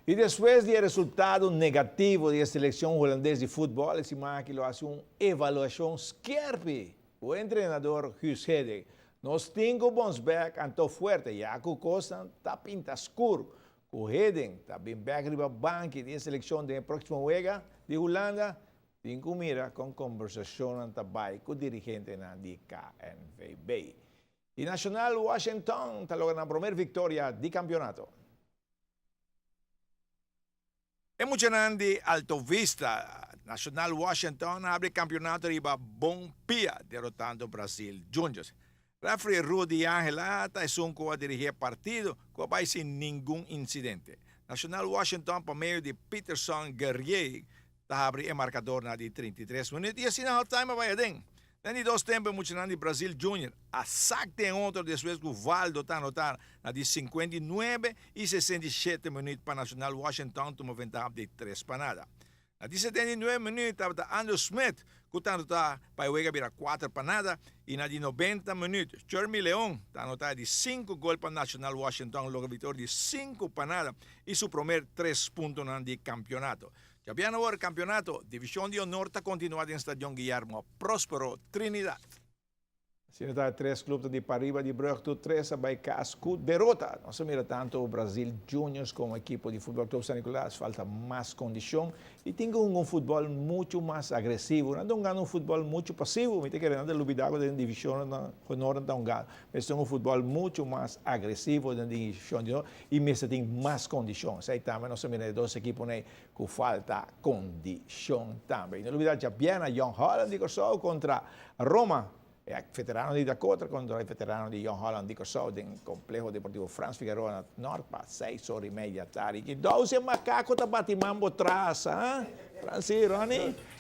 I despues di e resultado negativo di e selekshon hulandes di futbòl, e siman aki lo hasi un evaluashon skèrpi ku e entrenador Guus Hiddink. Nos tin ku bons bèk anto fuerte ya ku kosnan ta pinta skur. Ku Hiddink ta bin bèk riba banki di e selekshon den e próksimo wega di Hulanda, tin ku mira kon kombersashonnan ta bai ku dirigentenan di KNVB. I Nacional Washington ta logra nan promer viktoria di kampionato. E muchanan di Alto Vista, Nacional Washington a habri kampionato riba bon pia derotando Brazil Juniors. Referee Rudy Angela ta esun ku a dirigi e partido ku a bai sin ningun insidente. Nacional Washington pa medio di Peterson Guerrier ta habri e markador na di 33 minuut i asina halftime a bai aden. Den di dos tempu e muchanan di Brazil Junior a sak den otro despues ku Valdo ta anotá na di 59 i 67 minuut pa Nacional Washington tuma ventaha di 3-0. Na di 79 minuut tabata Andrew Smith ku ta anotá pa e wega bira 4-0 i na di 90 minuut Jeremy Leon ta anotá e di sinku gol pa Nacional Washington logra viktoria di 5-0 i su promer tres puntonan di kampionato. Djabièrnè awor kampionato Divishon di Honor ta kontinuá den Stadion Guillermo Próspero Trinidad. Asina ta e tres club ta di pariba di brug tur tres a bay cas cu derota. Nos a mira tanto Brazil Juniors como ekipo di Futbol Club San Nicolas falta mas condicion y tin cu hunga un futbol mucho mas agresivo. Nan ta hungando un futbol mucho pasivo. Mi ta kere nan ta lubida cu den division nan honor nan ta hungando. Mester hunga un futbol mucho mas agresivo den division di honor y mester tin mas condicion. Esey tambe nos a mira e dos ekiponan ey cu falta condicion tambe. Y no lubida djabièrnè Jong Holland di Kòrsou contra Roma. E veterano di Dakota contra e veterano di Jong Holland di Kòrsou den Complejo Deportivo Frans Figaroa na Noord pa 6:30 tardi. Ki dous e macaco ta bati mambo tras, ha? Franci, Ronnie?